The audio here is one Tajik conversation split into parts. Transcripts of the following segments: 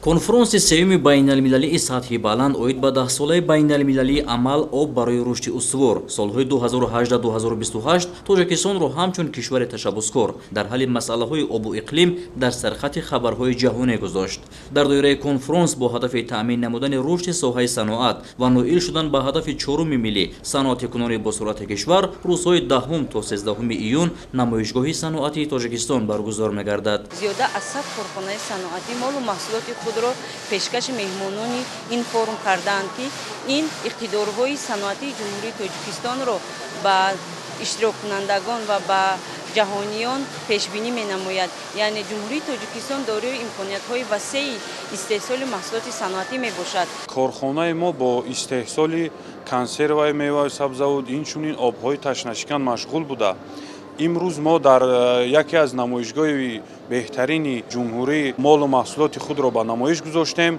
Конфронси сеюми байналмилалии сатҳи баланд оид ба 10-солаи байналмилалии амал «Об барои рушди устувор» солҳои 2018-2028 Тоҷикистонро ҳамчун кишвари ташаббускор дар ҳалли масъалаҳои обу иқлим дар сархати хабарҳои ҷаҳонӣ гузошт. Дар доираи конфронс бо ҳадафи таъмин намудани рушди соҳаи саноат ва ноил шудан ба ҳадафи чоруми миллӣ, саноатикунонии босуръати кишвар, рӯзҳои 10 то 13 июн намоишгоҳи саноатии Тоҷикистон баргузор мегардад. Зиёда аз 100 корхонаи саноатӣ молу маҳсулоти худро пешкаши меҳмонони ин форум кардаанд, ки ин иқтидорҳои саноатии Ҷумҳурии Тоҷикистонро ба иштироккунандагон ва ба ҷаҳониён пешбинӣ менамояд. Яъне Ҷумҳурии Тоҷикистон дорои имкониятҳои васеи истеҳсоли маҳсулоти саноатӣ мебошад. Корхонаи мо бо истеҳсоли консерваи меваю сабзавот, инчунин обҳои ташнашикан машғул буда, имрӯз мо дар яке аз намоишгоҳи беҳтарини ҷумҳурӣ молу маҳсулоти худро ба намоиш гузоштем.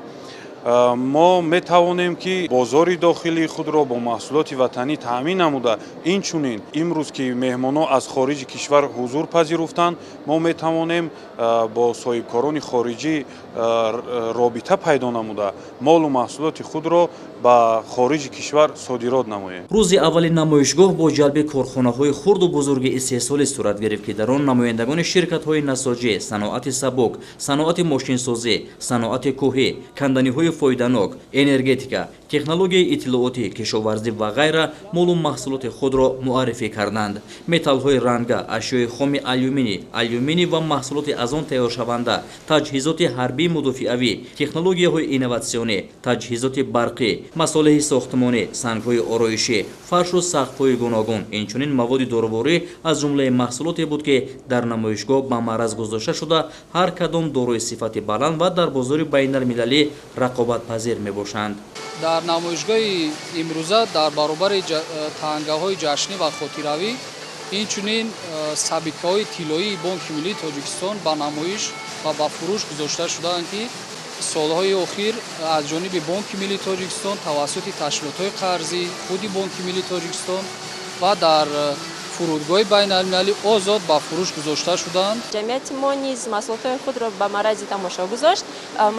Мо метавонем, ки бозори дохилии худро бо маҳсулоти ватанӣ таъмин намуда, инчунин имрӯз, ки меҳмонҳо аз хориҷи кишвар ҳузур пазируфтанд, мо метавонем бо соҳибкорони хориҷӣ робита пайдо намуда, молу маҳсулоти худро ба хориҷи кишвар содирот намоем. Рӯзи аввали намоишгоҳ бо ҷалби корхонаҳои хурду бузурги истеҳсолӣ сурат гирифт, ки дар он намояндагони ширкатҳои насоҷӣ, саноати сабук, саноати мошинсозӣ, саноати кӯҳӣ, канданиҳои фоиданок, энергетика, технологияи иттилоотӣ, кишоварзӣ ва ғайра молу маҳсулоти худро муаррифӣ карданд. Металлҳои ранга, ашёи хоми алюминий, алюминий ва маҳсулоти аз он тайёршаванда, таҷҳизоти ҳарбии мудофиавӣ, технологияҳои инноватсионӣ, таҷҳизоти барқӣ, масолеҳи сохтмонӣ, сангҳои ороишӣ, фаршу сақфҳои гуногун, инчунин маводи доруворӣ аз ҷумлаи маҳсулоте буд, ки дар намоишгоҳ ба маъраз гузошта шуда, ҳар кадом дорои сифати баланд ва дар бозори байналмилалӣ рақобатпазир мебошанд. Дар намоишгоҳи имрӯза дар баробари тангаҳои ҷашнӣ ва хотиравӣ, инчунин сабикаҳои тиллоии Бонки миллии Тоҷикистон ба намоиш ва ба фурӯш гузошта шудаанд, ки солҳои охир аз ҷониби Бонки миллии Тоҷикистон тавассути ташкилотҳои қарзӣ, худи Бонки миллии Тоҷикистон ва дар фурудгоҳи байналмилалӣ озод ба фурӯш гузошта шуданд. Ҷамъияти мо низ маҳсулотҳои худро ба маърази тамошо гузошт.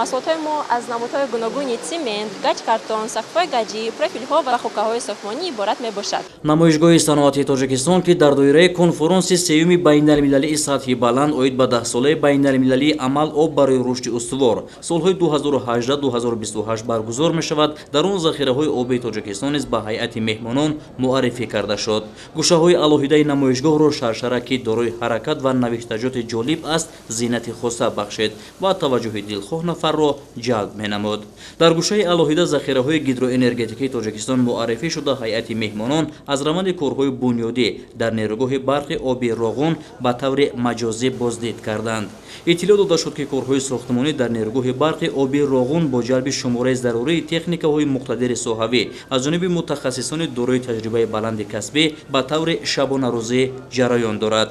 Маҳсулотҳои мо аз намудҳои гуногуни цемент, гачкартон, сақфҳои гаҷӣ, профилҳо ва хокаҳои сохтмонӣ иборат мебошад. Намоишгоҳи саноатии Тоҷикистон, ки дар доираи конфронси сеюми байналмилалии сатҳи баланд оид ба 10-солаи байналмилалии амал «Об барои рушди устувор» солҳои 2018-2028 баргузор мешавад, дар он захираҳои обии Тоҷикистон низ ба ҳайати меҳмонон муаррифӣ карда шуд. Гӯшаҳои алоҳидаи намоишгоҳро шаршара, ки дорои ҳаракат ва навиштаҷоти ҷолиб аст, зинати хоса бахшид ва таваҷҷӯҳи дилхоҳ нафарро ҷалб менамуд. Дар гӯшаи алоҳида захираҳои гидроэнергетикии Тоҷикистон муаррифӣ шуда, ҳайати меҳмонон аз раванди корҳои бунёдӣ дар нерӯгоҳи барқи обии Роғун ба таври маҷозӣ боздид карданд. Иттилоъ дода шуд, ки корҳои сохтмонӣ дар нерӯгоҳи барқи обии Роғун бо ҷалби шумораи зарурии техникаҳои муқтадири соҳавӣ аз ҷониби мутахассисони дорои таҷрибаи баланди касбӣ ба таври шабонарӯзӣ ҷараён дорад.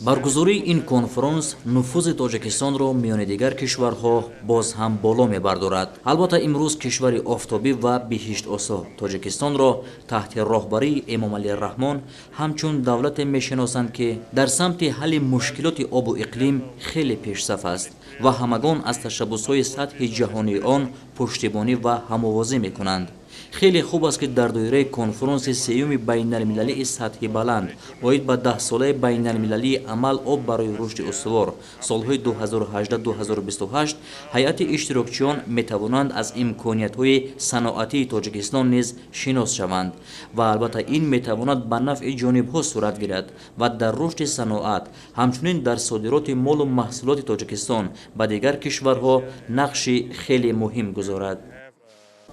Баргузории ин конфронс нуфузи Тоҷикистонро миёни дигар кишварҳо боз ҳам боло мебардорад. Албатта, имрӯз кишвари офтобӣ ва биҳиштосо Тоҷикистонро таҳти роҳбарии Эмомалӣ Раҳмон ҳамчун давлате мешиносанд, ки дар самти ҳалли мушкилоти обу иқлим хеле пешсаф аст ва ҳамагон аз ташаббусҳои сатҳи ҷаҳонии он пуштибонӣ ва ҳамовозӣ мекунанд. Хеле хуб аст, ки дар доираи конфронси сеюми байналмилалии сатҳи баланд оид ба 10-солаи байналмилалии амал «Об барои рушди устувор» солҳои 2018-2028 ҳайати иштирокчиён метавонанд аз имкониятҳои саноатии Тоҷикистон низ шинос шаванд ва албатта ин метавонад ба нафъи ҷонибҳо сурат гирад ва дар рушди саноат, ҳамчунин дар содироти молу маҳсулоти Тоҷикистон ба дигар кишварҳо нақши хеле муҳим гузорад.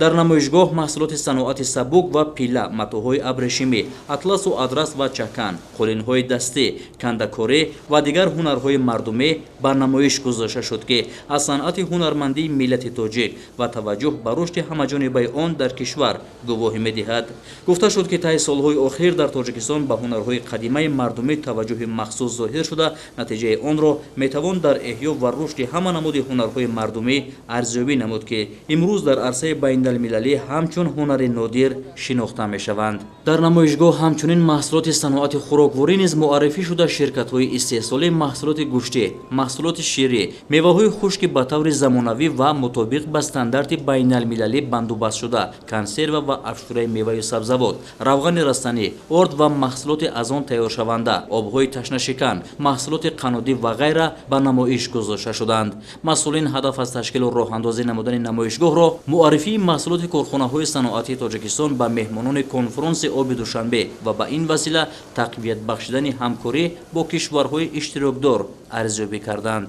Дар намоишгоҳ маҳсулоти саноати сабук ва пилла, матоъҳои абрешимӣ, атласу адрас ва чакан, қолинҳои дастӣ, кандакорӣ ва дигар ҳунарҳои мардумӣ ба намоиш гузошта шуд, ки аз санъати ҳунармандии миллати тоҷик ва таваҷҷӯҳ ба рушди ҳамаҷонибаи он дар кишвар гувоҳӣ медиҳад. Гуфта шуд, ки таи солҳои охир дар Тоҷикистон ба ҳунарҳои қадимаи мардумӣ таваҷҷӯҳи махсус зоҳир шуда, натиҷаи онро метавон дар эҳё ва рушди ҳама намуди ҳунарҳои мардумӣ арзёбӣ намуд, ки имрӯз дар арсаи байналмилалӣ Байналмилалӣ ҳамчун ҳунари нодир шинохта мешаванд. Дар намоишгоҳ ҳамчунин маҳсулоти саноати хӯрокворӣ низ муаррифӣ шуда, ширкатҳои истеҳсолии маҳсулоти гӯштӣ, маҳсулоти ширӣ, меваҳои хушки ба таври замонавӣ ва мутобиқ ба стандарти байналмилалӣ бандубастшуда, консерва ва афшураи меваю сабзавот, равғани растанӣ, орд ва маҳсулоти аз он тайёршаванда, обҳои ташнашикан, маҳсулоти қаннодӣ ва ғайра ба намоиш гузошта шуданд. Масъулин ҳадаф аз ташкилу роҳандозӣ намудани намоишгоҳро муаррифии маҳсулоти корхонаҳои саноатии Тоҷикистон ба меҳмонони конфронси оби Душанбе ва ба ин васила тақвият бахшидани ҳамкорӣ бо кишварҳои иштирокдор арзёбӣ карданд.